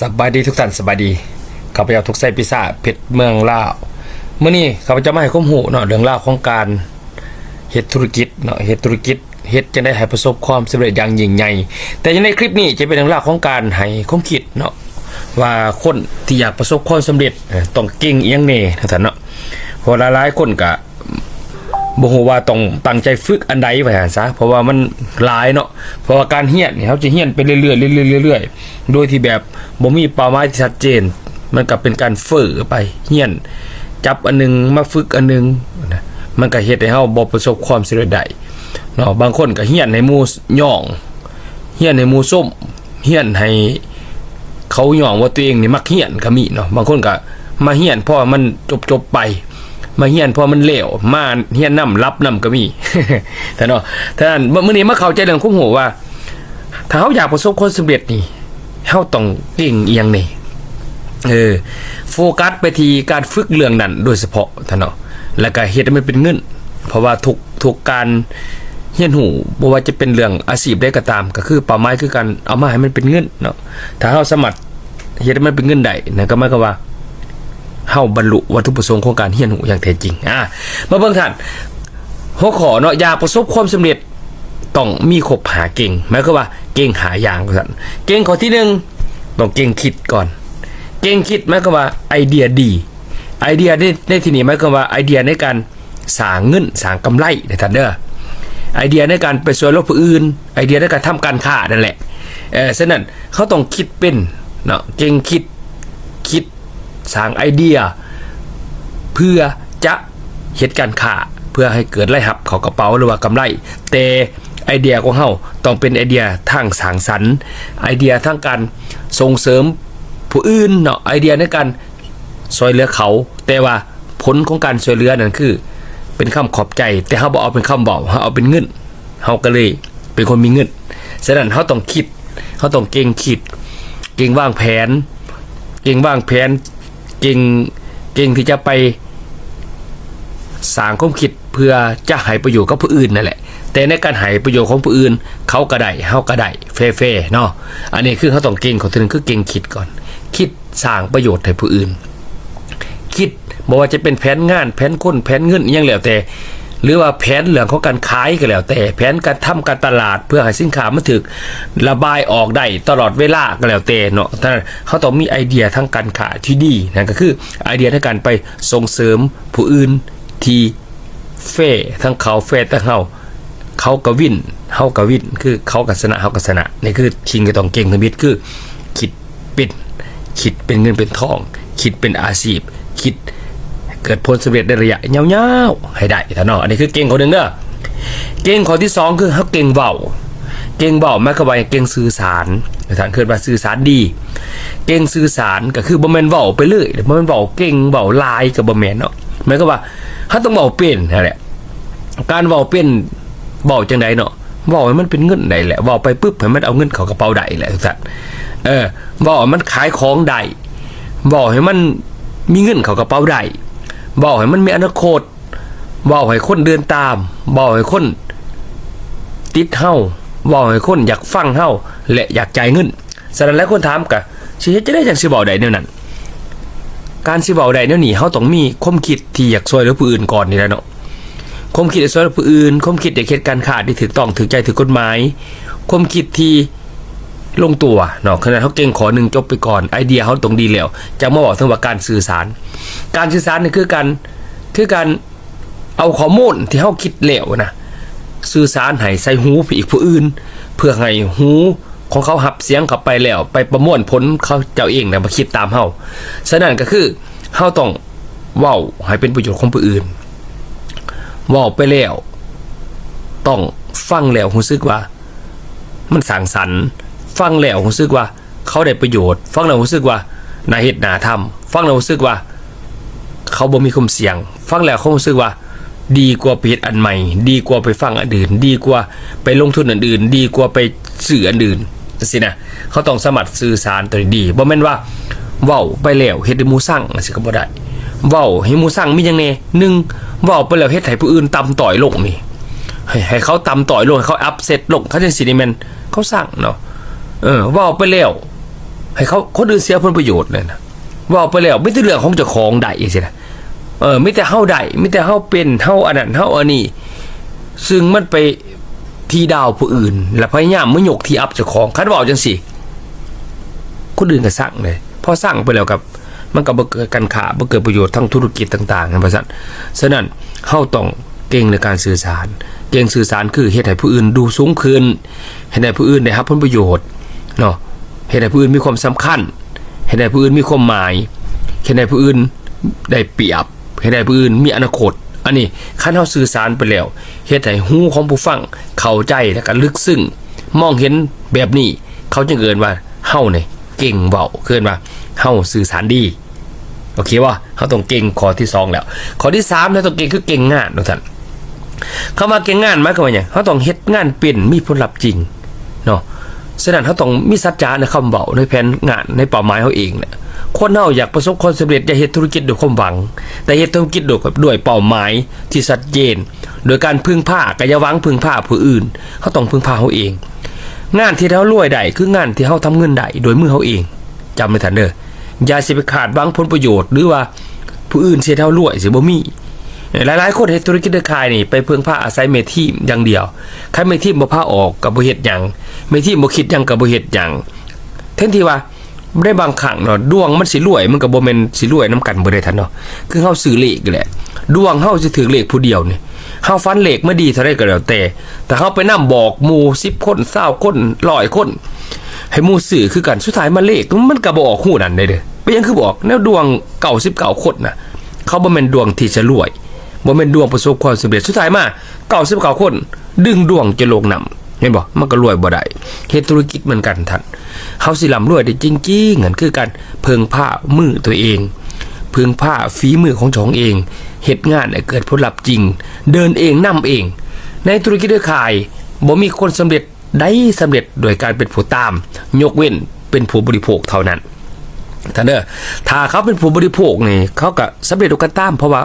ສະບາຍດີທຸກທ່ານ, ສະບາຍດີ. ຂ້າພະເຈົ້າ ທຸກໄຊ ປີສາດ ເພັດເມືອງລາວ. ມື້ນີ້ຂ້າພະເຈົ້າມາໃຫ້ຄວາມຮູ້ເນາະ ເລື່ອງລາວຂອງການເຮັດທຸລະກິດເນາະ, ເຮັດທຸລະກິດ ເຮັດຈັ່ງໃດໃຫ້ປະສົບຄວາມສຳເລັດຢ່າງຍິ່ງໃຫຍ່. ແຕ່ຢູ່ໃນຄລິບນີ້ຈະເປັນເລື່ອງລາວຂອງການໃຫ້ຄວາມຄິດເນາະ ວ່າຄົນທີ່ຢາກປະສົບຄວາມສຳເລັດ ເອີ ຕ້ອງເກັ່ງອີ່ຫຍັງແດ່ ວ່າຊັ້ນເນາະ. ເພາະວ່າຫຼາຍໆຄົນກະ ບໍ່ຮູ້ວ່າຕ້ອງຕັ້ງໃຈຝຶກອັນໃດວ່າຊັ້ນຊະ, ເພາະວ່າມັນຫຼາຍເນາະ. ເພາະວ່າການຮຽນນີ້ ເຮົາຈະຮຽນໄປເລື້ອຍໆ ເລື້ອຍໆ ເລື້ອຍໆ ໂດຍທີ່ແບບບໍ່ມີເປົ້າໝາຍທີ່ຊັດເຈນ, ມັນກໍເປັນການເຟີ້ໄປ, ຮຽນຈັບອັນໜຶ່ງມາຝຶກອັນໜຶ່ງນະ, ມັນກໍເຮັດໃຫ້ເຮົາບໍ່ປະສົບຄວາມສຳເລັດໄດ້ເນາະ. ບາງຄົນກໍຮຽນໃຫ້ໝູ່ຍ້ອງ, ຮຽນໃຫ້ໝູ່ຊົມ, ຮຽນໃຫ້ເຂົາຍ້ອງວ່າຕົວເອງນີ້ມັກຮຽນກໍມີເນາະ. ບາງຄົນກໍມາຮຽນພໍໃຫ້ມັນຈົບໆໄປ, ມາຮຽນພໍໃຫ້ມັນແລ້ວ, ມາຮຽນນຳ ຫຼັບນຳກໍມີ ທ່ານເນາະ. ທ່ານ ມື້ນີ້ມາເຂົ້າໃຈເລື່ອງຄວາມຮູ້ວ່າ ຖ້າເຮົາຢາກປະສົບຄວາມສຳເລັດນີ້ ເຮົາຕ້ອງເກັ່ງອີ່ຫຍັງແດ່? ເອີ ໂຟກັສໄປທີ່ການຝຶກເລື່ອງນັ້ນໂດຍສະເພາະ ທ່ານເນາະ, ແລ້ວກໍເຮັດໃຫ້ມັນເປັນເງິນ. ເພາະວ່າທຸກ ທຸກການຮຽນຮູ້ ບໍ່ວ່າຈະເປັນເລື່ອງອາຊີບໃດກໍຕາມ ກໍຄືເປົ້າໝາຍຄືການເອົາມາໃຫ້ມັນເປັນເງິນເນາະ. ຖ້າເຮົາສາມາດເຮັດໃຫ້ມັນເປັນເງິນໄດ້ ນັ້ນກໍໝາຍຄວາມວ່າ ເຮົາບັນລຸວັດຖຸປະສົງຂອງການຮຽນຮູ້ຢ່າງແທ້ຈິງ. ອາ ມາເບິ່ງທ່ານ ຫົວຂໍ້ເນາະ, ຢາກປະສົບຄວາມສຳເລັດ ຕ້ອງມີຄົບຫ້າເກັ່ງ, ໝາຍຄວາມວ່າເກັ່ງຫ້າຢ່າງວ່າຊັ້ນ. ເກັ່ງຂໍ້ທີໜຶ່ງ ຕ້ອງເກັ່ງຄິດກ່ອນ. ເກັ່ງຄິດໝາຍຄວາມວ່າໄອເດຍດີ. ໄອເດຍໃນ ໃນທີ່ນີ້ໝາຍຄວາມວ່າໄອເດຍໃນການສ້າງເງິນສ້າງກຳໄລເດີທ່ານເດີ. ໄອເດຍໃນການໄປຊ່ວຍເຫຼືອຜູ້ອື່ນ, ໄອເດຍໃນການທຳການຄ້ານັ້ນແຫຼະ. ເອີ ສະນັ້ນເຮົາຕ້ອງຄິດເປັນເນາະ, ເກັ່ງຄິດ, ຄິດ ສ້າງໄອເດຍ ເພື່ອຈະເຮັດການຄ້າ ເພື່ອໃຫ້ເກີດລາຍຮັບເຂົ້າກະເປົາ ຫຼືວ່າກຳໄລ, ແຕ່ໄອເດຍຂອງເຮົາຕ້ອງເປັນໄອເດຍທາງສ້າງສັນ, ໄອເດຍທາງການສົ່ງເສີມຜູ້ອື່ນເນາະ, ໄອເດຍໃນການຊ່ວຍເຫຼືອເຂົາ, ແຕ່ວ່າຜົນຂອງການຊ່ວຍເຫຼືອນັ້ນຄືເປັນຄຳຂອບໃຈ, ແຕ່ເຮົາບໍ່ເອົາເປັນຄຳເວົ້າ, ເຮົາເອົາເປັນເງິນ. ເຮົາກໍເລີຍເປັນຄົນມີເງິນ. ສະນັ້ນເຮົາຕ້ອງຄິດ, ເຮົາຕ້ອງເກັ່ງຄິດ, ເກັ່ງວາງແຜນ, ເກັ່ງວາງແຜນ, ເກັ່ງ ເກັ່ງທີ່ຈະໄປສ້າງຄວາມຄິດເພື່ອຈະໃຫ້ປະໂຫຍດກັບຜູ້ອື່ນນັ້ນແຫຼະ. ແຕ່ໃນການໃຫ້ປະໂຫຍດຂອງຜູ້ອື່ນ ເຂົາກໍໄດ້ ເຮົາກໍໄດ້ ແຟໆເນາະ. ອັນນີ້ຄືເຮົາຕ້ອງເກັ່ງ, ຂໍ້ທີໜຶ່ງຄືເກັ່ງຄິດກ່ອນ, ຄິດສ້າງປະໂຫຍດໃຫ້ຜູ້ອື່ນ. ຄິດ ບໍ່ວ່າຈະເປັນແຜນງານ, ແຜນຄົນ, ແຜນເງິນ ອີ່ຫຍັງແລ້ວແຕ່ ຫຼືວ່າແຜນເລື່ອງຂອງການຂາຍກໍແລ້ວແຕ່, ແຜນການທຳການຕະຫຼາດ ເພື່ອໃຫ້ສິນຄ້າມັນຖືກລະບາຍອອກໄດ້ຕະຫຼອດເວລາກໍແລ້ວແຕ່ເນາະ. ສະນັ້ນເຮົາຕ້ອງມີໄອເດຍທາງການຄ້າທີ່ດີ, ນັ້ນກໍຄືໄອເດຍໃນການໄປສົ່ງເສີມຜູ້ອື່ນທີ່ແຟທັງເຂົາ ແຟທັງເຮົາ. ເຂົາກໍວິນ ເຮົາກໍວິນ, ຄືເຂົາກໍຊະນະ ເຮົາກໍຊະນະ. ນີ້ຄືສິ່ງທີ່ຕ້ອງເກັ່ງທຳອິດ ຄືຄິດເປັນ, ຄິດເປັນເງິນເປັນທອງ, ຄິດເປັນອາຊີບ, ຄິດເກີດຜົນສຳເລັດໃນໄລຍະຍາວໆໃຫ້ໄດ້ເນາະ. ອັນນີ້ຄືເກັ່ງຂໍ້ໜຶ່ງເດີ. ເກັ່ງຂໍ້ທີສອງ ຄືເຮົາເກັ່ງເວົ້າ. ເກັ່ງເວົ້າໝາຍຄວາມວ່າເກັ່ງສື່ສານ, ທ່ານເອີ້ນວ່າສື່ສານດີ. ເກັ່ງສື່ສານກໍຄືບໍ່ແມ່ນເວົ້າໄປເລີຍ, ບໍ່ແມ່ນເວົ້າເກັ່ງເວົ້າຫຼາຍກໍບໍ່ແມ່ນເນາະ. ໝາຍຄວາມວ່າເຮົາຕ້ອງເວົ້າເປັນຫັ້ນແຫຼະ. ການເວົ້າເປັນ ເວົ້າຈັ່ງໃດເນາະ? ເວົ້າໃຫ້ມັນເປັນເງິນໄດ້ແຫຼະ, ເວົ້າໄປປຶບໃຫ້ມັນເອົາເງິນເຂົ້າກະເປົາໄດ້ແຫຼະ ວ່າຊັ້ນ. ເອີ ເວົ້າໃຫ້ມັນຂາຍຂອງໄດ້, ເວົ້າໃຫ້ມັນມີເງິນເຂົ້າກະເປົາໄດ້, ເວົ້າໃຫ້ມັນມີອະນາຄົດ, ເວົ້າໃຫ້ຄົນເດີນຕາມ, ເວົ້າໃຫ້ຄົນຕິດເຮົາ, ເວົ້າໃຫ້ຄົນຢາກຟັງເຮົາ ແລະ ຢາກຈ່າຍເງິນ. ສະນັ້ນຫຼາຍຄົນຖາມ ກະຊິເຮັດຈັ່ງໃດຈັ່ງຊິເວົ້າໄດ້ແນວນັ້ນ? ການຊິເວົ້າໄດ້ແນວນີ້ ເຮົາຕ້ອງມີຄວາມຄິດທີ່ຢາກຊ່ວຍເຫຼືອຜູ້ອື່ນກ່ອນນີ້ແຫຼະເນາະ. ຄວາມຄິດຢາກຊ່ວຍເຫຼືອຜູ້ອື່ນ, ຄວາມຄິດຢາກເຮັດການຄ້າທີ່ຖືກຕ້ອງ, ຖືກໃຈ, ຖືກກົດໝາຍ, ຄວາມຄິດທີ່ລົງຕົວເນາະ. ຂະໜາດເຮົາເກັ່ງຂໍ້ໜຶ່ງຈົບໄປກ່ອນ, ໄອເດຍເຮົາຕ້ອງດີແລ້ວ, ຈັ່ງມາເວົ້າເຖິງວ່າການສື່ສານ. ການສື່ສານນີ້ຄືການ, ຄືການ ເອົາຂໍ້ມູນທີ່ເຮົາຄິດແລ້ວນະ ສື່ສານໃຫ້ໃສ່ຫູຜູ້ອີກຜູ້ອື່ນ ເພື່ອໃຫ້ຫູຂອງເຂົາຮັບສຽງເຂົ້າໄປແລ້ວ ໄປປະມວນຜົນເຂົາເຈົ້າເອງ ແລ້ວມາຄິດຕາມເຮົາ. ສະນັ້ນກໍຄືເຮົາຕ້ອງເວົ້າໃຫ້ເປັນປະໂຫຍດຂອງຜູ້ອື່ນ, ເວົ້າໄປແລ້ວຕ້ອງຟັງແລ້ວຮູ້ສຶກວ່າມັນສ້າງສັນ, ຟັງແລ້ວຮູ້ສຶກວ່າ ເຂົາໄດ້ປະໂຫຍດ, ຟັງແລ້ວຮູ້ສຶກວ່າໜ້າເຮັດໜ້າທຳ, ຟັງແລ້ວຮູ້ສຶກວ່າເຂົາບໍ່ມີຄວາມສ່ຽງ, ຟັງແລ້ວເຂົາຮູ້ສຶກວ່າດີກວ່າໄປເຮັດອັນໃໝ່, ດີກວ່າໄປຟັງອັນອື່ນ, ດີກວ່າໄປລົງທຶນອັນອື່ນ, ດີກວ່າໄປຊື້ອັນອື່ນ ຈັ່ງຊີ້ນະ. ເຮົາຕ້ອງສາມາດສື່ສານຕົວນີ້ດີ, ບໍ່ແມ່ນວ່າເວົ້າໄປແລ້ວເຮັດໃຫ້ໝູ່ຊັງ ຈັ່ງຊີ້ກໍບໍ່ໄດ້. ເວົ້າໃຫ້ໝູ່ຊັງມີຫຍັງແດ່? ໜຶ່ງ ເວົ້າໄປແລ້ວເຮັດໃຫ້ຜູ້ອື່ນຕ່ຳຕ້ອຍລົງນີ້, ໃຫ້ ໃຫ້ເຂົາຕ່ຳຕ້ອຍລົງ, ໃຫ້ເຂົາອັບເຊັດລົງ, ຄັນຈັ່ງຊີ້ນີ້ແມ່ນເຂົາຊັງເນາະ. ເອີ ເວົ້າໄປແລ້ວ ໃຫ້ເຂົາ ຄົນອື່ນເສຍຜົນປະໂຫຍດນັ້ນນະ ເວົ້າໄປແລ້ວມີແຕ່ເລື່ອງຂອງເຈົ້າຂອງໄດ້ຈັ່ງຊີ້ນະ. ເອີ ມີແຕ່ເຮົາໄດ້ ມີແຕ່ເຮົາເປັນ ເຮົາອັນນັ້ນ ເຮົາອັນນີ້ ຊຶ່ງມັນໄປທີ່ດາວຜູ້ອື່ນ ແລະ ພະຍາຍາມມາຍົກທີ່ອັບເຈົ້າຂອງ. ຄັນເວົ້າຈັ່ງຊີ້ ຄົນອື່ນກໍຊັງເດ້ ພໍຊັງໄປແລ້ວກໍ ມັນກໍບໍ່ເກີດການຄ້າ ບໍ່ເກີດປະໂຫຍດທາງທຸລະກິດຕ່າງໆ ຫັ້ນວ່າຊັ້ນ. ສະນັ້ນ ເຮົາຕ້ອງເກັ່ງໃນການສື່ສານ. ເກັ່ງສື່ສານຄືເຮັດໃຫ້ຜູ້ອື່ນດູສູງຂຶ້ນ, ເຮັດໃຫ້ຜູ້ອື່ນໄດ້ຮັບຜົນປະໂຫຍດເນາະ, ເຮັດໃຫ້ຜູ້ອື່ນມີຄວາມສຳຄັນ, ເຮັດໃຫ້ຜູ້ອື່ນມີຄວາມໝາຍ, ເຮັດໃຫ້ຜູ້ອື່ນໄດ້ປຽບ, ເຮັດໃຫ້ຜູ້ອື່ນມີອະນາຄົດ. ອັນນີ້ຄັນເຮົາສື່ສານໄປແລ້ວ ເຮັດໃຫ້ຫູຂອງຜູ້ຟັງເຂົ້າໃຈ ແລະ ກໍລຶກຊຶ້ງ, ມອງເຫັນແບບນີ້ ເຂົາຈຶ່ງເອີ້ນວ່າເຮົານີ້ເກັ່ງເວົ້າ, ເອີ້ນວ່າເຮົາສື່ສານດີ. ໂອເຄບໍ່? ເຮົາຕ້ອງເກັ່ງຂໍ້ທີສອງແລ້ວ. ຂໍ້ທີສາມ ເຮົາຕ້ອງເກັ່ງ ຄືເກັ່ງງານວ່າຊັ້ນ. ຄຳວ່າເກັ່ງງານໝາຍຄວາມວ່າຫຍັງ? ເຮົາຕ້ອງເຮັດງານເປັນ ມີຜົນລັບຈິງເນາະ. ສະນັ້ນ ເຮົາຕ້ອງມີສັດຈະໃນຄຳເວົ້າ, ໃນແຜນງານ, ໃນເປົ້າໝາຍເຮົາເອງນະ. ຄົນເຮົາຢາກປະສົບຄວາມສຳເລັດ ຢ່າເຮັດທຸລະກິດດ້ວຍຄວາມຫວັງ, ແຕ່ເຮັດທຸລະກິດດ້ວຍ ດ້ວຍເປົ້າໝາຍທີ່ຊັດເຈນ, ໂດຍການເພິ່ງພາ, ກໍຢ່າຫວັງເພິ່ງພາຜູ້ອື່ນ, ເຮົາຕ້ອງເພິ່ງພາເຮົາເອງ. ງານທີ່ເຮົາລວຍໄດ້ ຄືງານທີ່ເຮົາທຳເງິນໄດ້ດ້ວຍມືເຮົາເອງ. ຈຳໄວ້ທ່ານເດີ, ຢ່າຊິໄປຄາດຫວັງຜົນປະໂຫຍດ ຫຼືວ່າຜູ້ອື່ນຊິເຮັດເຮົາລວຍ ຊິບໍ່ມີ. ຫຼາຍໆຄົນເຮັດທຸລະກິດເລີຍຂາຍນີ້ ໄປເພິ່ງພາອາໄສແມ່ທີມຢ່າງດຽວ. ຄັນແມ່ທີມບໍ່ພາອອກກໍບໍ່ເຮັດຫຍັງ, ແມ່ທີມບໍ່ຄິດຫຍັງກໍບໍ່ເຮັດຫຍັງ. ແທນທີ່ວ່າໃນບາງຄັ້ງເນາະ ດວງມັນຊິລວຍ ມັນກໍບໍ່ແມ່ນຊິລວຍນຳກັນເບິດເດ້ທ່ານເນາະ. ຄືເຮົາຊື້ເລກນີ້ແຫຼະ, ດວງເຮົາຊິຖືກເລກຜູ້ດຽວນີ້, ເຮົາຝັນເລກມາດີເທົ່າໃດກໍແລ້ວແຕ່, ແຕ່ເຮົາໄປນຳບອກໝູ່ສິບຄົນ ຊາວຄົນ ຮ້ອຍຄົນ ໃຫ້ໝູ່ຊື້ຄືກັນ, ສຸດທ້າຍມາເລກມັນກໍບໍ່ອອກຮູນັ້ນເດ້. ເປັນຫຍັງຄືບໍ່ອອກ? ແນວດວງເກົ້າສິບເກົ້າຄົນນະ ເຂົາບໍ່ແມ່ນດວງທີ່ຈະລວຍ, ບໍ່ແມ່ນດວງປະສົບຄວາມສຳເລັດ. ສຸດທ້າຍມາເກົ້າສິບເກົ້າຄົນດຶງດວງຈະລົງນຳ, ເຫັນບໍ່? ມັນກໍລວຍບໍ່ໄດ້. ເຮັດທຸລະກິດເໝືອນກັນທ່ານ, ເຮົາຊິລ່ຳລວຍໄດ້ຈິງໆ ນັ້ນຄືການເພິ່ງພາມືຕົວເອງ, ເພິ່ງພາຝີມືຂອງເຈົ້າຂອງເອງ, ເຮັດງານໃຫ້ເກີດຜົນລັບຈິງ, ເດີນເອງ, ນຳເອງ. ໃນທຸລະກິດເລີຍຂາຍ ບໍ່ມີຄົນສຳເລັດ ໄດ້ສຳເລັດໂດຍການເປັນຜູ້ຕາມ, ຍົກເວັ້ນເປັນຜູ້ບໍລິໂພກເທົ່ານັ້ນ. ທ່ານເດີ, ຖ້າເຂົາເປັນຜູ້ບໍລິໂພກນີ້ ເຂົາກໍສຳເລັດໂດຍການຕາມ, ເພາະວ່າ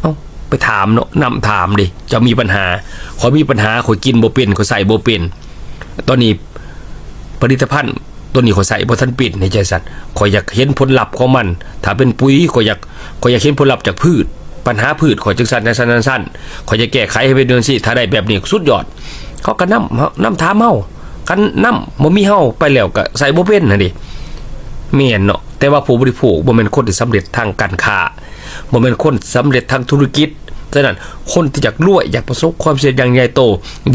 ເອົ້າ ໄປຖາມເນາະ, ນຳຖາມເດ້, ເຈົ້າມີບັນຫາ, ຂ້ອຍມີບັນຫາ, ຂ້ອຍກິນບໍ່ເປັນ, ຂ້ອຍໃຊ້ບໍ່ເປັນ, ຕອນນີ້ຜະລິດຕະພັນຕົວນີ້ຂ້ອຍໃຊ້ບໍ່ທັນເປັນ, ເຮັດຈັ່ງຊັ້ນ, ຂ້ອຍຢາກເຫັນຜົນລັບຂອງມັນ, ຖ້າເປັນປຸ໋ຍ ຂ້ອຍຢາກ ຂ້ອຍຢາກເຫັນຜົນລັບຈາກພືດ, ບັນຫາພືດຂ້ອຍຈັ່ງຊັ້ນ ຈັ່ງຊັ້ນ ຈັ່ງຊັ້ນ, ຂ້ອຍຢາກແກ້ໄຂໃຫ້ເປັນຈັ່ງຊີ້, ຖ້າໄດ້ແບບນີ້ສຸດຍອດ. ເຂົາກໍນຳ, ນຳຖາມເຮົາ, ຄັນນຳບໍ່ມີເຮົາໄປແລ້ວກໍໃຊ້ບໍ່ເປັນຫັ້ນເດ. ແມ່ນເນາະ, ແຕ່ວ່າຜູ້ບໍລິໂພກບໍ່ແມ່ນຄົນທີ່ສຳເລັດທາງການຄ້າ, ບໍ່ແມ່ນຄົນສຳເລັດທາງທຸລະກິດ. ສະນັ້ນ ຄົນທີ່ຢາກລວຍ, ຢາກປະສົບຄວາມສຳເລັດຢ່າງໃຫຍ່ໂຕ,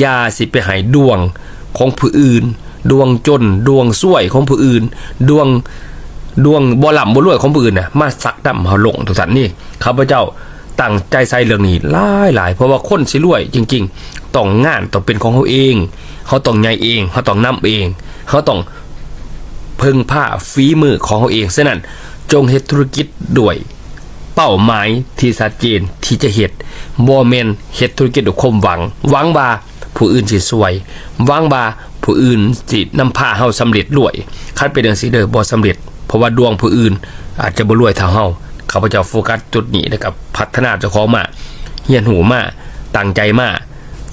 ຢ່າຊິໄປໃຫ້ດວງຂອງຜູ້ອື່ນ, ດວງຈົນ, ດວງຊວຍຂອງຜູ້ອື່ນ, ດວງ ດວງບໍ່ລ່ຳບໍ່ລວຍຂອງຜູ້ອື່ນນະ ມາຊັກນ້ຳເຮົາລົງ. ທຸກທ່ານນີ້ ຂ້າພະເຈົ້າຕັ້ງໃຈໃສ່ເລື່ອງນີ້ຫຼາຍໆ, ເພາະວ່າຄົນຊິລວຍຈິງໆ ຕ້ອງ ງານຕ້ອງເປັນຂອງເຮົາເອງ, ເຮົາຕ້ອງໃຫຍ່ເອງ, ເຮົາຕ້ອງນຳເອງ, ເຮົາຕ້ອງເພິ່ງພາຝີມືຂອງເຮົາເອງ. ສະນັ້ນ ຈົ່ງເຮັດທຸລະກິດດ້ວຍເປົ້າໝາຍທີ່ຊັດເຈນທີ່ຈະເຮັດ, ບໍ່ແມ່ນເຮັດທຸລະກິດດ້ວຍຄວາມຫວັງ, ຫວັງວ່າ ຜູ້ອື່ນຊິຊ່ວຍ, ຫວັງວ່າຜູ້ອື່ນຊິນຳພາເຮົາສຳເລັດລວຍ. ຄັນເປັນຈັ່ງຊີ້ເດີ ບໍ່ສຳເລັດ, ເພາະວ່າດວງຜູ້ອື່ນອາດຈະບໍ່ລວຍເທົ່າເຮົາ. ຂ້າພະເຈົ້າໂຟກັສຈຸດນີ້ ແລ້ວກໍພັດທະນາເຈົ້າຂອງມາ, ຮຽນຮູ້ມາ, ຕັ້ງໃຈມາ,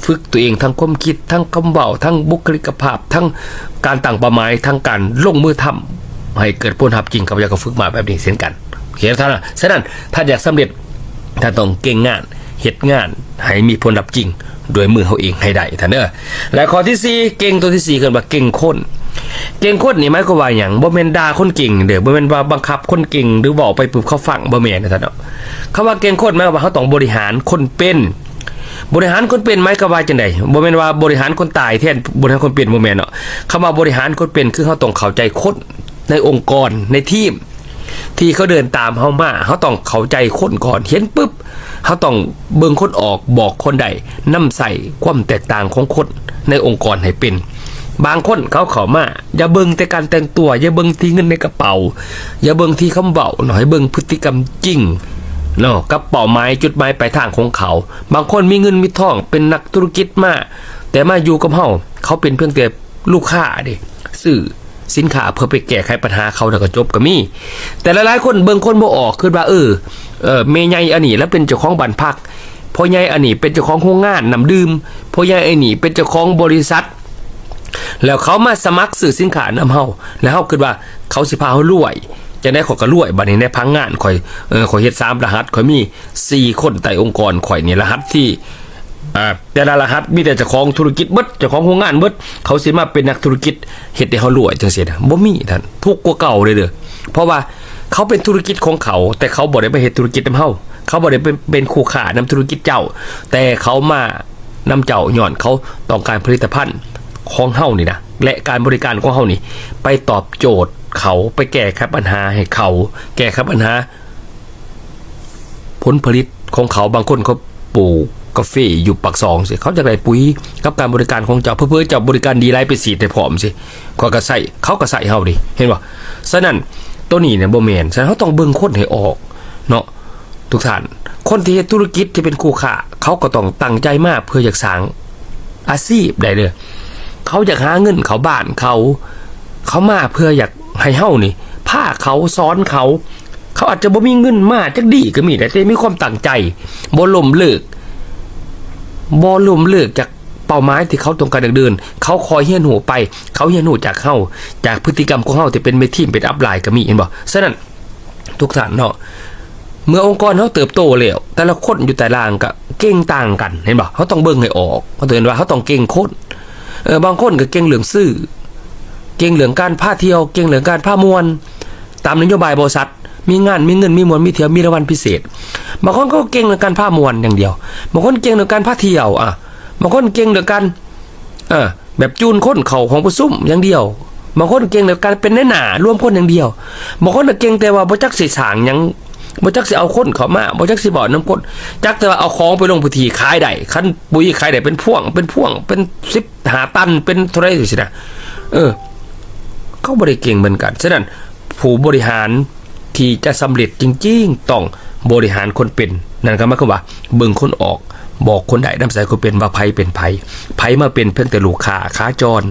ຝຶກຕົວເອງ ທັງຄວາມຄິດ, ທັງຄຳເວົ້າ, ທັງບຸກຄະລິກະພາບ, ທັງການຕັ້ງເປົ້າໝາຍ, ທັງການລົງມືທຳໃຫ້ເກີດຜົນຮັບຈິງ. ຂ້າພະເຈົ້າກໍຝຶກມາແບບນີ້ເຊັ່ນກັນ. ໂອເຄທ່ານນະ. ສະນັ້ນ ທ່ານຢາກສຳເລັດ, ທ່ານຕ້ອງເກັ່ງງານ, ເຮັດງານໃຫ້ມີຜົນລັບຈິງດ້ວຍມືເຮົາເອງໃຫ້ໄດ້ທ່ານເດີ. ແລະ ຂໍ້ທີສີ່ ເກັ່ງ ຕົວທີສີ່ ເອີ້ນວ່າເກັ່ງຄົນ. ເກັ່ງຄົນນີ້ໝາຍຄວາມວ່າຫຍັງ? ບໍ່ແມ່ນດ່າຄົນເກັ່ງເດີ, ບໍ່ແມ່ນວ່າບັງຄັບຄົນເກັ່ງ ຫຼື ເວົ້າໄປປຶບເຂົາຟັງ, ບໍ່ແມ່ນນະທ່ານເນາະ. ຄຳວ່າເກັ່ງຄົນໝາຍຄວາມວ່າເຮົາຕ້ອງບໍລິຫານຄົນເປັນ. ບໍລິຫານຄົນເປັນໝາຍຄວາມວ່າຈັ່ງໃດ? ບໍ່ແມ່ນວ່າບໍລິຫານຄົນຕາຍແທນບໍລິຫານຄົນເປັນ, ບໍ່ແມ່ນເນາະ. ຄຳວ່າບໍລິຫານຄົນເປັນ ຄືເຮົາຕ້ອງເຂົ້າໃຈຄົນໃນອົງກອນ, ໃນທີມ ທີ່ເຂົາເດີນຕາມເຮົາມາ, ເຮົາຕ້ອງເຂົ້າໃຈຄົນກ່ອນ, ເຫັນປຶບ ເຮົາຕ້ອງເບິ່ງຄົນອອກ, ບອກຄົນໄດ້, ນຳໃຊ້ຄວາມແຕກຕ່າງຂອງຄົນໃນອົງກອນໃຫ້ເປັນ. ບາງຄົນເຂົາເຂົ້າມາ, ຢ່າເບິ່ງແຕ່ການແຕ່ງຕົວ, ຢ່າເບິ່ງທີ່ເງິນໃນກະເປົາ, ຢ່າເບິ່ງທີ່ຄຳເວົ້າເນາະ, ໃຫ້ເບິ່ງພຶດຕິກຳຈິງເນາະ, ກັບເປົ້າໝາຍຈຸດໝາຍປາຍທາງຂອງເຂົາ. ບາງຄົນມີເງິນມີທອງ, ເປັນນັກທຸລະກິດມາ, ແຕ່ມາຢູ່ກັບເຮົາ, ເຂົາເປັນພຽງແຕ່ ລູກຄ້າເດ້ ຊື້ສິນຄ້າເພື່ອໄປແກ້ໄຂບັນຫາເຂົາແລ້ວກໍຈົບກໍມີ. ແຕ່ຫຼາຍໆຄົນເບິ່ງຄົນບໍ່ອອກ, ຄິດວ່າ ເອີ ເອີ ແມ່ໃຫຍ່ອັນນີ້ລະເປັນເຈົ້າຂອງບ້ານພັກ, ພໍ່ໃຫຍ່ອັນນີ້ເປັນເຈົ້າຂອງໂຮງງານນ້ຳດື່ມ, ພໍ່ໃຫຍ່ອັນນີ້ເປັນເຈົ້າຂອງບໍລິສັດ ແລ້ວເຂົາມາສະໝັກຊື້ສິນຄ້ານຳເຮົາ ແລ້ວເຮົາຄິດວ່າເຂົາຊິພາເຮົາລວຍ. ຈັ່ງໃດຂ້ອຍກໍລວຍ ບັດນີ້ໃນພັງງານຂ້ອຍ ເອີ ຂ້ອຍເຮັດສາມລະຫັດ ຂ້ອຍມີສີ່ຄົນໃຕ້ອົງກອນຂ້ອຍນີ້ ລະຫັດທີ່ ອ່າ ແຕ່ລະລະຫັດມີແຕ່ເຈົ້າຂອງທຸລະກິດເບິດ ເຈົ້າຂອງໂຮງງານເບິດ ເຂົາຊິມາເປັນນັກທຸລະກິດເຮັດໃຫ້ເຮົາລວຍຈັ່ງຊີ້ນະ ບໍ່ມີທ່ານ ທຸກກວ່າເກົ່າເລີຍເດີ. ເພາະວ່າເຂົາເປັນທຸລະກິດຂອງເຂົາ ແຕ່ເຂົາບໍ່ໄດ້ມາເຮັດທຸລະກິດນຳເຮົາ ເຂົາບໍ່ໄດ້ເປັນ ເປັນຄູ່ຄ້ານຳທຸລະກິດເຈົ້າ ແຕ່ເຂົາມານຳເຈົ້າຍ້ອນເຂົາຕ້ອງການຜະລິດຕະພັນຂອງເຮົານີ້ນະ ແລະ ການບໍລິການຂອງເຮົານີ້ ໄປຕອບໂຈດເຂົາ ໄປແກ້ໄຂບັນຫາໃຫ້ເຂົາ ແກ້ໄຂບັນຫາ ຜົນຜະລິດຂອງເຂົາ. ບາງຄົນເຂົາປູກກາເຟຢູ່ປາກຊ່ອງຊີ້ ເຂົາຢາກໄດ້ປຸ໋ຍກັບການບໍລິການຂອງເຈົ້າ ເຜີໆເຈົ້າບໍລິການດີຫຼາຍ ໄປສີດໃຫ້ພ້ອມຊີ້ ຂ້ອຍກໍໃຊ້ ເຂົາກໍໃຊ້ເຮົາເດ ເຫັນບໍ່? ສະນັ້ນ ໂຕນີ້ນະບໍ່ແມ່ນ. ສະນັ້ນ ເຮົາຕ້ອງເບິ່ງຄົນໃຫ້ອອກເນາະ ທຸກທ່ານ. ຄົນທີ່ເຮັດທຸລະກິດ ທີ່ເປັນຄູ່ຄ້າ ເຂົາກໍຕ້ອງຕັ້ງໃຈມາເພື່ອຢາກສ້າງອາຊີບໄດ້ເດີ ເຂົາຢາກຫາເງິນເຂົ້າບ້ານເຂົາ ເຂົາມາເພື່ອຢາກໃຫ້ເຮົານີ້ພາເຂົາ ສອນເຂົາ. ເຂົາອາດຈະບໍ່ມີເງິນມາຈັກດີ້ກໍມີໄດ໋ ແຕ່ມີຄວາມຕັ້ງໃຈ ບໍ່ລົ້ມເລີກ ບໍ່ລົ້ມເລີກຈາກເປົ້າໝາຍທີ່ເຂົາຕ້ອງການເດີນ. ເຂົາຄອຍຮຽນຮູ້ໄປ ເຂົາຮຽນຮູ້ຈາກເຮົາ ຈາກພຶດຕິກຳຂອງເຮົາທີ່ເປັນແມ່ທີມ ເປັນອັບລາຍກໍມີ ເຫັນບໍ່? ສະນັ້ນ ທຸກທ່ານເນາະ ເມື່ອອົງກອນເຮົາເຕີບໂຕແລ້ວ ແຕ່ລະຄົນຢູ່ໃຕ້ລ່າງກໍເກັ່ງຕ່າງກັນ ເຫັນບໍ່? ເຮົາຕ້ອງເບິ່ງໃຫ້ອອກ ເຂົາເອີ້ນວ່າເຮົາຕ້ອງເກັ່ງຄົນ. ເອີ ບາງຄົນກໍເກັ່ງເລື່ອງຊື່ ເກັ່ງເລື່ອງການພາທ່ຽວ ເກັ່ງເລື່ອງການພາມ່ວນ ຕາມນະໂຍບາຍບໍລິສັດ ມີງານ ມີເງິນ ມີມ່ວນ ມີທ່ຽວ ມີລາງວັນພິເສດ. ບາງຄົນກໍເກັ່ງເລື່ອງການພາມ່ວນຢ່າງດຽວ ບາງຄົນເກັ່ງເລື່ອງການພາທ່ຽວ ອາ ບາງຄົນເກັ່ງເລື່ອງການ ເອີ ແບບຈູນຄົນເຂົ້າຫ້ອງປະຊຸມຢ່າງດຽວ. ບາງຄົນເກັ່ງແຕ່ການເປັນນາຍໜ້າລວມຄົນຢ່າງດຽວ. ບາງຄົນນະເກັ່ງແຕ່ວ່າບໍ່ຈັກຊິສ້າງຫຍັງ, ບໍ່ຈັກຊິເອົາຄົນເຂົ້າມາ, ບໍ່ຈັກຊິເວົ້ານຳຄົນ, ຈັກແຕ່ວ່າເອົາຂອງໄປລົງພື້ນທີ່ຂາຍໄດ້. ຄັນປຸ໋ຍຂາຍໄດ້ເປັນພວງ, ເປັນພວງ, ເປັນສິບຫ້າຕັນ, ເປັນເທົ່າໃດຈັ່ງຊີ້ນະ. ເອີ, ເຂົາບໍ່ໄດ້ເກັ່ງເໝືອນກັນ. ສະນັ້ນ, ຜູ້ບໍລິຫານ ທີ່ຈະສຳເລັດຈິງໆ ຕ້ອງບໍລິຫານຄົນເປັນ. ນັ້ນກໍໝາຍຄວາມວ່າເບິ່ງຄົນອອກ, ບອກຄົນໄດ້, ນຳໃຊ້ຄົນເປັນວ່າໃຜເປັນໃຜ. ໃຜມາເປັນພຽງແຕ່ລູກຄ້າຂາຈອນ,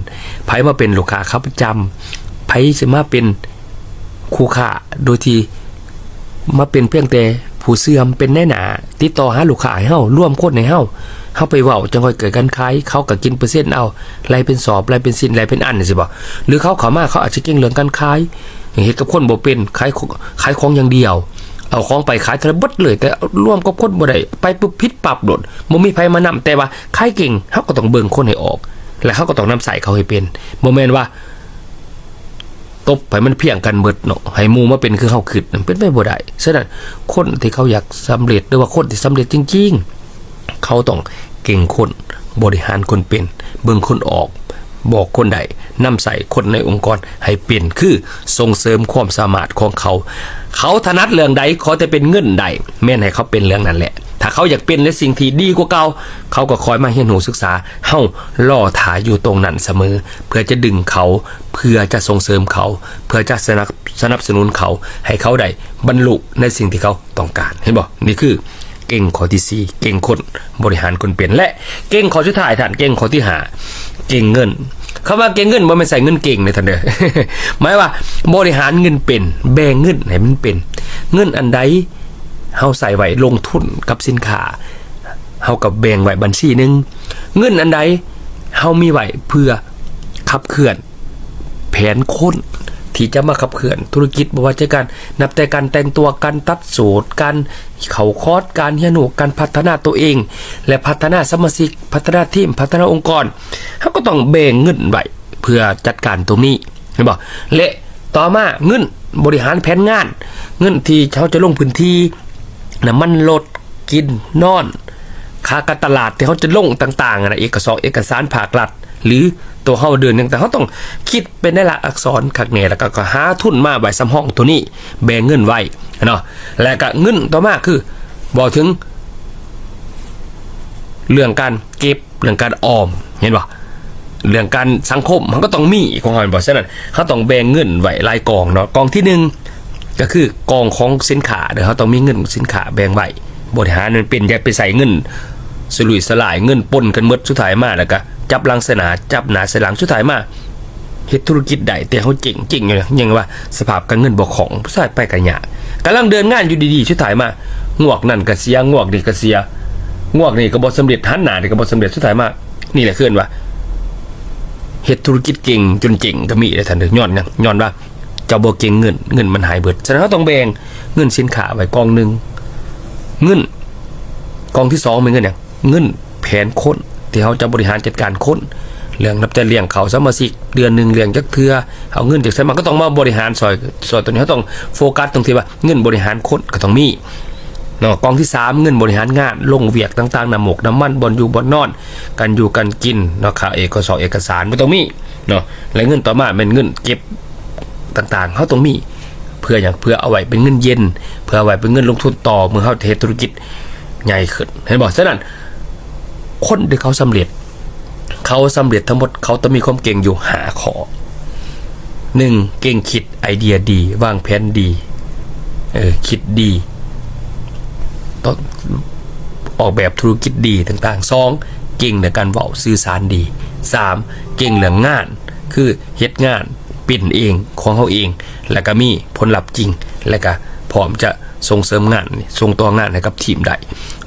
ໃຜມາເປັນລູກຄ້າຂາປະຈຳ, ໃຜຊິມາເປັນຄູ່ຄ້າໂດຍທີ່ມາເປັນພຽງແຕ່ຜູ້ເຊື່ອມ, ເປັນນາຍໜ້າ, ຕິດຕໍ່ຫາລູກຄ້າໃຫ້ເຮົາ, ລວມຄົນໃຫ້ເຮົາ, ເຮົາໄປເວົ້າ, ຈັ່ງຄ່ອຍເກີດການຂາຍ, ເຂົາກໍກິນເປີເຊັນເອົາ, ໄລ່ເປັນສອບ, ໄລ່ເປັນຊິ້ນ, ໄລ່ເປັນອັນ ຈັ່ງຊີ້ບໍ? ຫຼືເຂົາເຂົ້າມາ, ເຂົາອາດຈະເກັ່ງເລື່ອງການຂາຍ, ເຮັດກັບຄົນບໍ່ເປັນ, ຂາຍຂອງ, ຂາຍຂອງຢ່າງດຽວ, ເອົາຂອງໄປຂາຍເທົ່າໃດເບິດເລີຍ, ແຕ່ລວມກັບຄົນບໍ່ໄດ້, ໄປປຸບຜິດປັບໂລດ, ບໍ່ມີໃຜມານຳ. ແຕ່ວ່າຂາຍເກັ່ງ, ເຮົາກໍຕ້ອງເບິ່ງຄົນໃຫ້ອອກ, ແລະ ເຮົາກໍຕ້ອງນຳໃຊ້ເຂົາໃຫ້ເປັນ. ບໍ່ແມ່ນວ່າຕົບໃຫ້ມັນພຽງກັນເບິດເນາະ, ໃຫ້ໝູ່ມາເປັນຄືເຮົາຄິດ, ມັນເປັນໄປບໍ່ໄດ້. ສະນັ້ນ, ຄົນທີ່ເຂົາຢາກສຳເລັດ ຫຼືວ່າຄົນທີ່ສຳເລັດຈິງໆ, ເຂົາຕ້ອງເກັ່ງຄົນ, ບໍລິຫານຄົນເປັນ, ເບິ່ງຄົນອອກ, ບອກຄົນໄດ້, ນຳໃຊ້ຄົນໃນອົງກອນໃຫ້ເປັນ, ຄືສົ່ງເສີມຄວາມສາມາດຂອງເຂົາ. ເຂົາຖະໜັດເລື່ອງໃດ, ຂໍແຕ່ເປັນເງິນໄດ້, ແມ່ນໃຫ້ເຂົາເປັນເລື່ອງນັ້ນແຫຼະ. ຖ້າເຂົາຢາກເປັນໃນສິ່ງທີ່ດີກວ່າເກົ່າ, ເຂົາກໍຄ່ອຍມາຮຽນຮູ້ສຶກສາ. ເຮົາລໍຖ້າຢູ່ຕົງນັ້ນສະເໝີ, ເພື່ອຈະດຶງເຂົາ, ເພື່ອຈະສົ່ງເສີມເຂົາ, ເພື່ອຈະສະໜັບ, ສະໜັບສະໜູນເຂົາ, ໃຫ້ເຂົາໄດ້ບັນລຸໃນສິ່ງທີ່ເຂົາ ຕ້ອງການ. ເຫັນບໍ່? ນີ້ຄືເກັ່ງຂໍ້ທີສີ່, ເກັ່ງຄົນ, ບໍລິຫານຄົນເປັນ. ແລະ ເກັ່ງຂໍ້ສຸດທ້າຍທ່ານ, ເກັ່ງຂໍ້ທີຫ້າ, ເກັ່ງເງິນ. ຄຳວ່າເກັ່ງເງິນບໍ່ແມ່ນໃຊ້ເງິນເກັ່ງເດ້ທ່ານເດີ. ໝາຍວ່າບໍລິຫານເງິນເປັນ, ແບ່ງເງິນໃຫ້ມັນເປັນ. ເງິນອັນໃດເຮົາໃຊ້ໄວ້ລົງທຶນກັບສິນຄ້າ, ເຮົາກໍແບ່ງໄວ້ບັນຊີໜຶ່ງ. ເງິນອັນໃດເຮົາມີໄວ້ເພື່ອຂັບເຄື່ອນ ແຜນຄົນທີ່ຈະມາຂັບເຄື່ອນທຸລະກິດ, ບໍ່ວ່າຈະການ ນັບແຕ່ການແຕ່ງຕົວ, ການຕັດສູດ, ການເຂົ້າຄອດ, ການຮຽນຮູ້, ການພັດທະນາຕົວເອງ ແລະ ພັດທະນາສະມາຊິກ, ພັດທະນາທີມ, ພັດທະນາອົງກອນ, ເຮົາກໍຕ້ອງແບ່ງເງິນໄວ້ເພື່ອຈັດການຕົງນີ້, ເຫັນບໍ່? ແລະ ຕໍ່ມາເງິນບໍລິຫານແຜນງານ, ເງິນທີ່ເຮົາຈະລົງພື້ນທີ່, ນ້ຳມັນລົດ, ກິນນອນ, ຄ່າການຕະຫຼາດທີ່ເຮົາຈະລົງຕ່າງໆ ຫັ້ນນະ, ເອກະສອກເອກະສານພາກລັດ ຫຼື ຕົວເຮົາເດີນຫຍັງຕ່າງ, ເຮົາຕ້ອງຄິດເປັນລາຍລັກອັກສອນຄັກແນ່, ແລ້ວກໍ ກໍຫາທຶນມາໄວ້ສຳຮອງຕົວນີ້, ແບ່ງເງິນໄວ້ເນາະ. ແລ້ວກໍເງິນຕໍ່ມາຄື ເວົ້າເຖິງເລື່ອງການເກັບ, ເລື່ອງການອອມ, ເຫັນບໍ່? ເລື່ອງການສັງຄົມ ເຮົາກໍຕ້ອງມີຂອງເຮົາ, ແມ່ນບໍ່? ສະນັ້ນ ເຮົາຕ້ອງແບ່ງເງິນໄວ້ຫຼາຍກອງເນາະ. ກອງທີໜຶ່ງ ກໍຄືກອງຂອງສິນຄ້າເດີ, ເຮົາຕ້ອງມີເງິນສິນຄ້າແບ່ງໄວ້. ບໍລິຫານມັນເປັນ, ຢ່າໄປໃຊ້ເງິນສະລຸຍສະຫຼາຍ, ເງິນປົນກັນໝົດ, ສຸດທ້າຍມາແລ້ວກໍຈັບຫຼັງໃສ່ໜ້າ, ຈັບໜ້າໃສ່ຫຼັງ, ສຸດທ້າຍມາເຮັດທຸລະກິດໄດ້ ແຕ່ເຮົາເຈັງ, ເຈັງຢູ່, ຍັງວ່າສະພາບການເງິນບໍ່ຄ່ອງ, ສຸດທ້າຍໄປກໍຍາກ. ກຳລັງເດີນງານຢູ່ດີໆ, ສຸດທ້າຍມາງວກນັ້ນກໍເສຍ, ງວກນີ້ກໍເສຍ, ງວກນີ້ກໍບໍ່ສຳເລັດ, ຫັນໜ້ານີ້ກໍບໍ່ສຳເລັດ, ສຸດທ້າຍມາ ນີ້ແຫຼະເອີ້ນວ່າ ເຮັດທຸລະກິດເກັ່ງຈົນເຈັງກໍມີເດ້ທ່ານເດີ. ຍ້ອນຫຍັງ? ຍ້ອນວ່າເຈົ້າບໍ່ເກັ່ງເງິນ, ເງິນມັນຫາຍເບິດ. ສະນັ້ນເຮົາຕ້ອງແບ່ງເງິນສິນຄ້າໄວ້ກອງໜຶ່ງ, ເງິນ ກອງທີສອງແມ່ນເງິນຫຍັງ? ເງິນແຜນຄົນ ທີ່ເຮົາຈະບໍລິຫານຈັດການຄົນ, ເລື່ອງນັບແຕ່ລ້ຽງເຂົ້າສະມາຊິກເດືອນໜຶ່ງລ້ຽງຈັກເທື່ອ, ເອົາເງິນຈາກໃສມາ ກໍຕ້ອງມາບໍລິຫານຊ່ອຍ, ຊ່ອຍຕົວນີ້ ເຮົາຕ້ອງໂຟກັສຕົງທີ່ວ່າເງິນບໍລິຫານຄົນກໍຕ້ອງມີເນາະ. ກອງທີສາມ ເງິນບໍລິຫານງານ, ລົງວຽກຕ່າງໆ, ນ້ຳໝົກນ້ຳມັນ, ບ່ອນຢູ່ບ່ອນນອນ, ການຢູ່ການກິນເນາະ, ຄ່າເອກກະສອກເອກະສານ ມັນຕ້ອງມີເນາະ. ແລະເງິນຕໍ່ມາແມ່ນເງິນເກັບຕ່າງໆ ເຮົາຕ້ອງມີ. ເພື່ອຫຍັງ? ເພື່ອເອົາໄວ້ເປັນເງິນເຢັນ, ເພື່ອເອົາໄວ້ເປັນເງິນລົງທຶນຕໍ່ ເມື່ອເຮົາເຮັດທຸລະກິດໃຫຍ່ຂຶ້ນ, ເຫັນບໍ່? ສະນັ້ນ ຄົນທີ່ເຂົາສຳເລັດ, ເຂົາສຳເລັດທັງໝົດ, ເຂົາຕ້ອງມີຄວາມເກັ່ງຢູ່ຫ້າຂໍ້. ໜຶ່ງ ເກັ່ງຄິດໄອເດຍດີ, ວາງແຜນດີ, ເອີ ຄິດດີ, ຕ້ອງອອກແບບທຸລະກິດດີຕ່າງໆ. ສອງ ເກັ່ງໃນການເວົ້າສື່ສານດີ. ສາມ ເກັ່ງເລື່ອງງານ, ຄືເຮັດງານເປັນເອງ ຂອງເຮົາເອງ, ແລ້ວກໍມີຜົນລັບຈິງ, ແລ້ວກໍພ້ອມຈະ ສົ່ງເສີມງານນີ້ ສົ່ງຕໍ່ງານໃຫ້ກັບທີມໄດ້.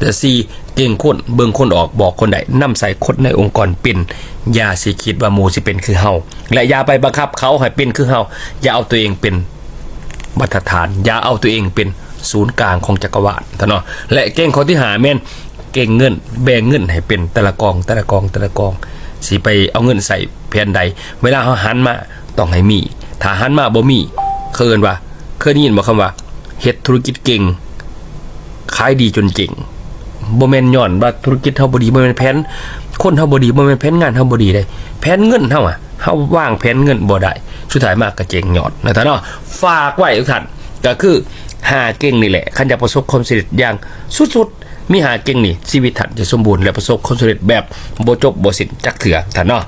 ແລະສີ່ ເກັ່ງຄົນ, ເບິ່ງຄົນອອກ, ບອກຄົນໄດ້, ນຳໃຊ້ຄົນໃນອົງກອນເປັນ. ຢ່າຊິຄິດວ່າໝູ່ຊິເປັນຄືເຮົາ ແລະຢ່າໄປບັງຄັບເຂົາໃຫ້ເປັນຄືເຮົາ. ຢ່າເອົາຕົວເອງເປັນມາດຕະຖານ, ຢ່າເອົາຕົວເອງເປັນສູນກາງຂອງຈັກກະວານ ເນາະ. ແລະເກັ່ງຂໍ້ທີຫ້າແມ່ນ ເກັ່ງເງິນ, ແບ່ງເງິນໃຫ້ເປັນແຕ່ລະກອງ, ແຕ່ລະກອງ, ແຕ່ລະກອງ, ຊິໄປເອົາເງິນໃສ່ແຜນໃດ. ເວລາເຮົາຫັນມາ ຕ້ອງໃຫ້ມີ, ຖ້າຫັນມາບໍ່ມີ ເຂົາເອີ້ນວ່າ, ເຄີຍໄດ້ຍິນບໍ່ຄຳວ່າ ເຮັດທຸລະກິດເກັ່ງ ຂາຍດີຈົນເຈັງ? ບໍ່ແມ່ນຍ້ອນວ່າທຸລະກິດເຮົາບໍ່ດີ, ບໍ່ແມ່ນແຜນຄົນເຮົາບໍ່ດີ, ບໍ່ແມ່ນແຜນງານເຮົາບໍ່ດີເດ້, ແຜນເງິນເຮົາອະ, ເຮົາວາງແຜນເງິນບໍ່ໄດ້, ສຸດທ້າຍມາກໍເຈັງຍ້ອນ ນະທ່ານເນາະ. ຝາກໄວ້ທຸກທ່ານ ກໍຄືຫ້າເກັ່ງນີ້ແຫຼະ, ຄັນຢາກປະສົບຄວາມສຳເລັດຢ່າງສຸດໆ, ມີຫ້າເກັ່ງນີ້ ຊີວິດທ່ານຈະສົມບູນ ແລະປະສົບຄວາມສຳເລັດແບບບໍ່ຈົບບໍ່ສິ້ນຈັກເທື່ອ ທ່ານເນາະ.